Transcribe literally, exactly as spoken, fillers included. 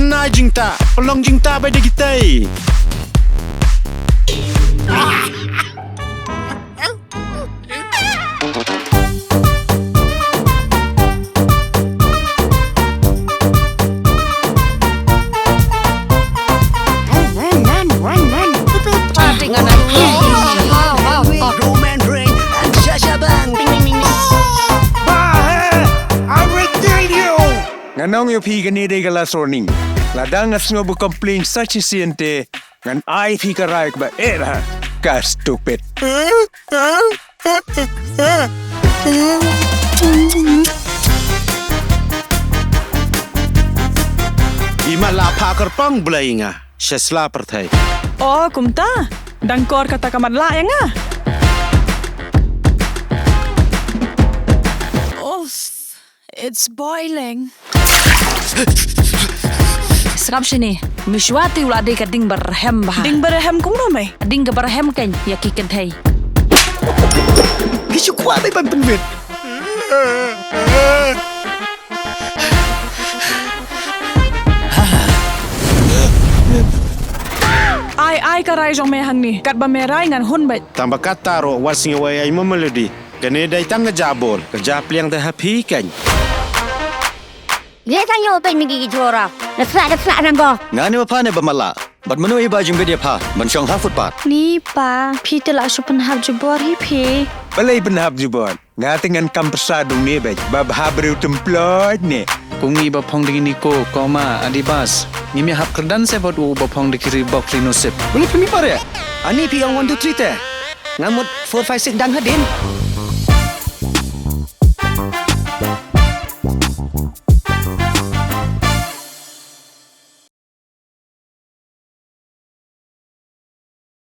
Na jingta, long jingta ba da kitai. Roman Reigns and Sasha Banks. Bah, I will kill you. Nga ong ïa phi kane dei ka last warning. Lada nga sngew ba complain sa shisien te, ngan ai phi ka rai kaba eh ha. Ka stupid. I mat la pha kyrpang blei nga sha sla pyrthei. Oh, kumta. Dang kor kata ka mat la ïa nga. Oh, it's boiling. Sngap shini, Mishwati u la dei ka ding barhem bha. Ding barhem kumno mei? Ding ka barhem kan ïa ki kynthei. Ki shu kwah dei ban pynwit. Ai ai ka rai jong me hangne, katba me rai ngan hun beit. Tang ba kata ruh wat sngew ai ai ma melody. Kane dei tang ka jabor, ka japliang da ha phi kan. Ye tang yo peit mi ki jora. Da sla da sla nang go. Nga ne ba pha ne ba mala. Bad mano i ba jingkit ïa pha ban shong ha footpath. Ni pa, phi te la shu pynhap jubor hi phi. Balei pynhap jubor? Nga te ngan kam pyrsa dung ne bad ba bha briew tymplot ne. Kum ngi ba phong da ki Niko, Koma, Adibas. Ngim ïa hap kyrdan se bad u ba phong da ki Reebok, Rhinosip. Uni phi mi pare. Ani phi ong one two three te. Nga mut four five six dang hadien.